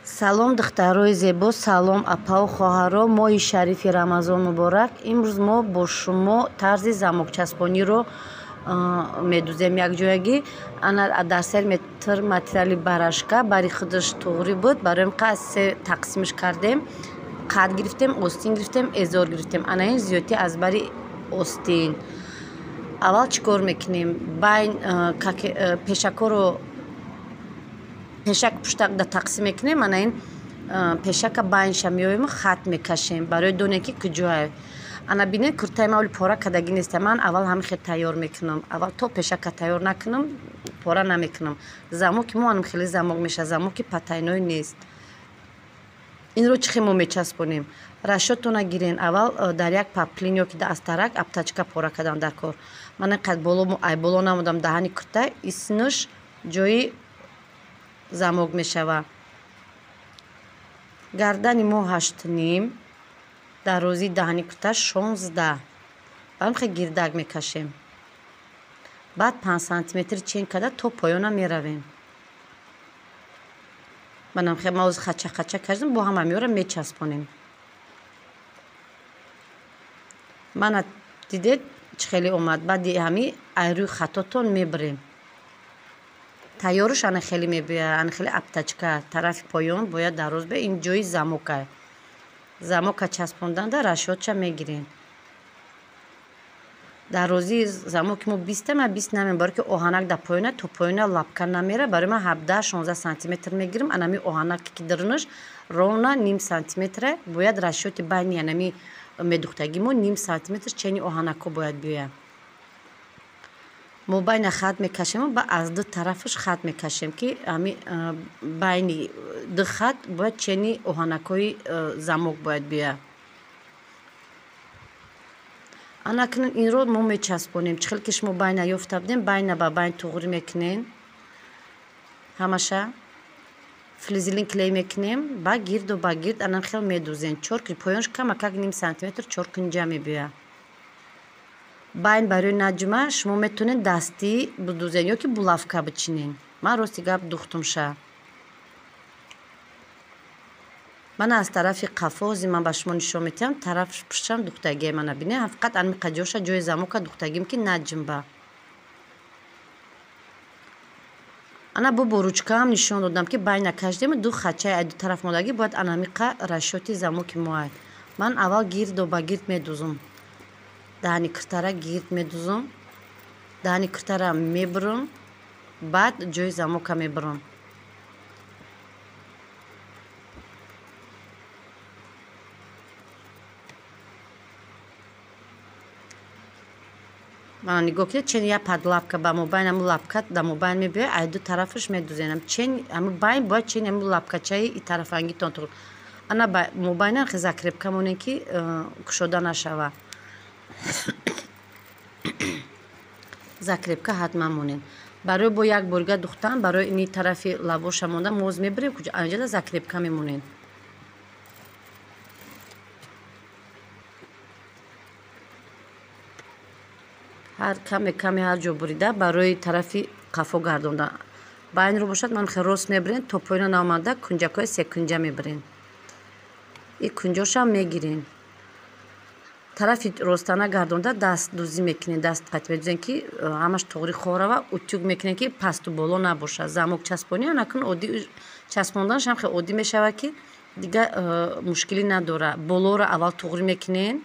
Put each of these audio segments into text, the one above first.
Салом, духтарои зебо, салом, апаву хоҳаро. Моҳи шарифи Рамазон муборак. Имрӯз мо бо шумо тарзи замокчаспониро медузем якҷоягӣ. Ана дар сер метр материали барашка бари худаш туғрӣ буд, барои қа се тақсимш кардем. Қад гирифтем, остин гирифтем, эзор гирифтем. Ана ин зиёдтӣ аз бари остин. Аввал чӣ кор мекунем? Байн пешакҳоро пешак пуштак да тақсим мекунем. Ана ин пешака байнша меоем, хат мекашем барои доне ки куҷое. Ана бинед, куртаи ман оли пора кардагӣ неста. Ман аввал ҳамин хел тайёр мекунам. Аввал то пешака тайёр накунам, пора намекунам. Замоки мо анам хеле замок мешавад, замоки потайной нест. Инро чӣ хел мо мечаспонем? Расчётона гирен. Аввал дар як паплин ё ки аз тарак аптачка пора кардан дар кор. Ман инқадр боло ай боло намудам даҳани курта, иснуш ҷои замок мешавад. Гардани мо 8.5, дарозии даҳани курта 16. Баъд хел гирдак мекашем. Баъд 5 сантиметр чен карда то поёна меравем. Манам хел ма оз хача хача кардам, бо ҳама меора мечаспонем. Мана дидед чӣ хеле омад. Баъди ҳами айрӯи хатотон мебарем. Тайёрш ана хеле мебиёяд, ана хеле аптачка тарафи поён бояд дароз бе. Ин ҷои замока. Замока часпонданда расчётша мегирем. Дарозии замоки мо 20, ман 20 намем, барои ки оҳанак дар поёна то поёна лапка намера. Барои ман 17-16 сантиметр мегирам. Анами оҳанаке ки дарунаш ровно ним сантиметра бояд расчёти байни анами медухтагӣ мо ним сантиметр чени оҳанакҳо бояд биёяд. Мо байна хат мекашем ва аз ду тарафаш хат мекашем, ки ами байни ду хат бояд чени оҳанакҳои замок бояд биёяд. Ана акнун инро мо мечаспонем. Чӣ хел ки шумо байна ёфта будем, байна ба байн туғрӣ мекунем. Ҳамаша флизелин клей мекунем, ба гирду ба гирд анам хел медузем. Чор поёнш камакак ним сантиметр чор кунҷа мебиёяд. Байн барои наҷма шумо метавонед дастӣ бидузен ё ки булавка бичинен. Ман рости гап духтумша. Ман аз тарафи қафо ҳозир ман ба шумо нишон медиҳам, тараф пуштам духтагие мана бинед, фақат ами қаҷоша ҷои замока духтагим ки наҷмба. Ана бо ручкаам нишон додам ки байна кашдем, ду хачаи ай ду тараф мондагӣ бояд анамиқа расчёти замоки мо ай. Ман аввал гирду ба гирд медузам. Даҳани куртара гирд медузам, даҳани куртара мебурам, баъд ҷои замока мебурам. Мана нигоҳ кунед, чен як подлапка ба мобайн, ҳамун лапка дар мобайн мебиёяд, ай ду тарафаш медузем. Чен ҳамун байн бояд чен ҳамун лапкачаи и тарафангитон туғ. Ана ба мобайнам хел закрепка монем ки кушода нашава. Закрепка ҳатман монем. Барои бо як борига духтан, барои ини тарафи лабоша монда моз мебарем, куҷо анҷода закрепка мемонем. Ҳар каме каме ҳар ҷо бурида барои тарафи қафо гардонда. Байнро бошад ман хел рост мебарем, то поёна наомада кунҷакҳои секунҷа мебарем. И кунҷошам мегирем. Тарафи ростана гардонда даст дузӣ мекунем, даст қат медузем ки ҳамаш туғри хор рава, утюг мекунем ки пасту боло набошад. Замок часпонӣ анакун оддӣ часпонданаш ҳам хел оддӣ мешавад ки дига мушкилӣ надорад. Болоро аввал туғрӣ мекунем,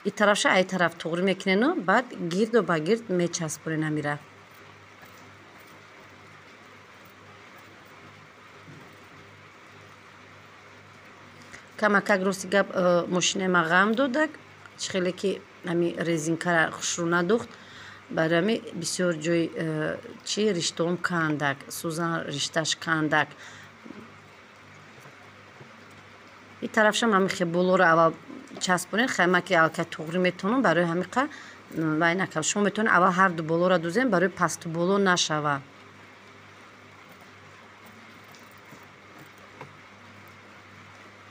и тарафша ай тараф туғрӣ мекунену баъд гирду ба гирд мечаспонем ҳамира. Камакак рости гап мошинаи ман ғам додак, чӣ хеле ки ҳами резинкара хушрӯ надухт, барои ҳами бисёр ҷои чи риштаом кандак, сӯзан ришташ кандак. И тарафшам ҳами хел болоро аввал часпонем, хайма ки аллакай туғрӣ метавонам, барои ҳамиқа вай накардам. Шумо метавонед аввал ҳар ду болоро дузем, барои пасту боло нашава.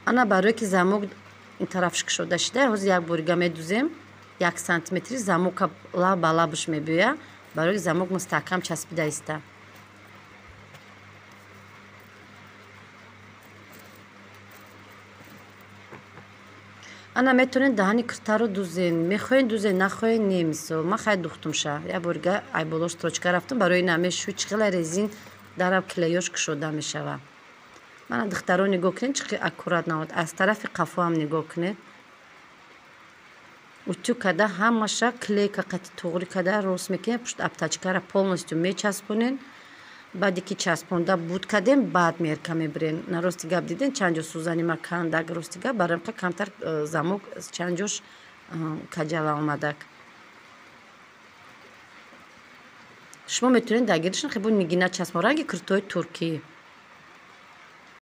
Ана барое ки замок ин тарафш кушода шуда, ҳозир як борига медузем, 1 сантиметри замока лаб ба лабаш мебиёяд, барои замок мустаҳкам часпида иста. Ана метавонед даҳани киртаро дузен, мехоҳед дузен, нахоҳед не. Мисол, ман хай духтумша, як борига айболо строчка рафтам, барои намешӯй чӣ хела резин дарав клеёш кушода мешава. Мана, духтаро, нигоҳ кунед, чӣ аккурат наомад. Аз тарафи қафо ҳам нигоҳ кунед. Утюг карда, ҳамаша клейка қати туғрӣ карда рост мекунед. Пушт обтачкара полностью мечаспонед. Баъде ки часпонда буд кардем, баъд мерка мебирен. На, рости гап, диден, чанд ҷо сӯзани ма кандак. Рости гап, барои камтар замок чанд ҷош каҷала омадак. Шумо метавонед дар гирдашон хебо нигина часпон, ранги киртои туркӣ.